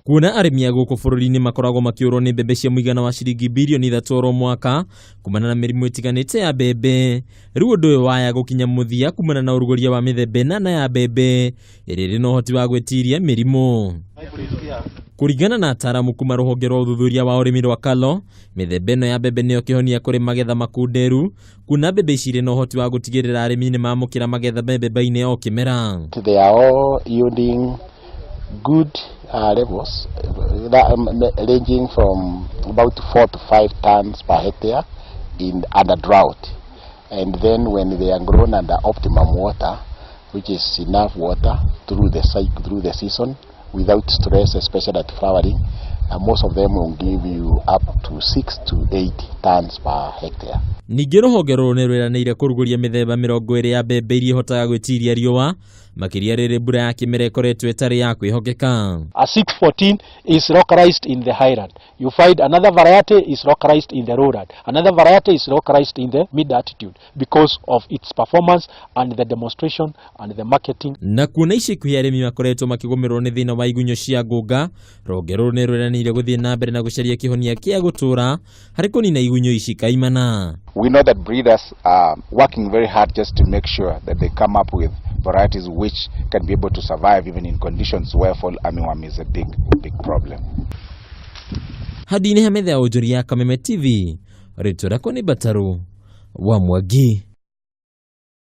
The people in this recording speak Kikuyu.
Kuona arĩmi a gũkũ bũrũri-inĩ makoragwo makĩũrwo nĩ mbembe cia mũigana wa ciringi birioni 3 oro mwaka kumana na mĩrimũ ĩtiganĩte ya mbembe, rĩu ũndũ ũyũ waya gũkinya mũthia kumana na ũrugũria wa mĩthemba ĩnana ya mbembe ĩrĩa ĩrĩ na ũhoti wa gwĩtiria mĩrimũ. Kũringana na ataaramu kuma rũhonge rwa ũthuthuria wa ũrĩmi rwa Kalo, mĩthemba ĩno ya mbembe nĩyo kĩhonia kũrĩ magetha makunderu, kuona mbembe ici irĩ na ũhoti wa gũtigĩrĩra arĩmi nĩ mamũkĩra magetha me mbembe-inĩ o kĩmera. They are all yielding good levels that, ranging from about 4 to 5 tons per hectare in under drought. And then when they are grown under optimum water, which is enough water through the cycle, through the season, without stress, especially at flowering, most of them will give you up to 6 to 8 tons per hectare. Ningĩ rũhonge rũrũ nĩ rwĩranĩire kũrugũria mĩthemba 20 ya mbembe iria ihotaga gwĩtiria riũa, makĩria rĩrĩ mbura ya kĩmera ĩkoretwo ĩtarĩ ya kwĩhokeka. A 614 is localized in the highland. You find another variety is localized in the lowland. Another variety is localized in the mid altitude because of its performance and the demonstration and the marketing. Na kuona ica ikuhĩ arĩmi makoretwo makĩgũmĩrwo nĩ thĩna wa igunyũ cia ngũnga, rũhonge rũrũ nĩ rwĩranĩire gũthiĩ na mbere na gũcaria kĩhonia kĩa gũtũũra harĩ kũnina igunyũ ici kaimana. We know that breeders are working very hard just to make sure that they come up with varieties which can be able to survive even in conditions where fall armyworm is a big, big problem. Hadi-inĩ ha metha ya ũnjũri ya Kameme TV, rĩtwa rĩakwa nĩ Mbataru wa Mwangi.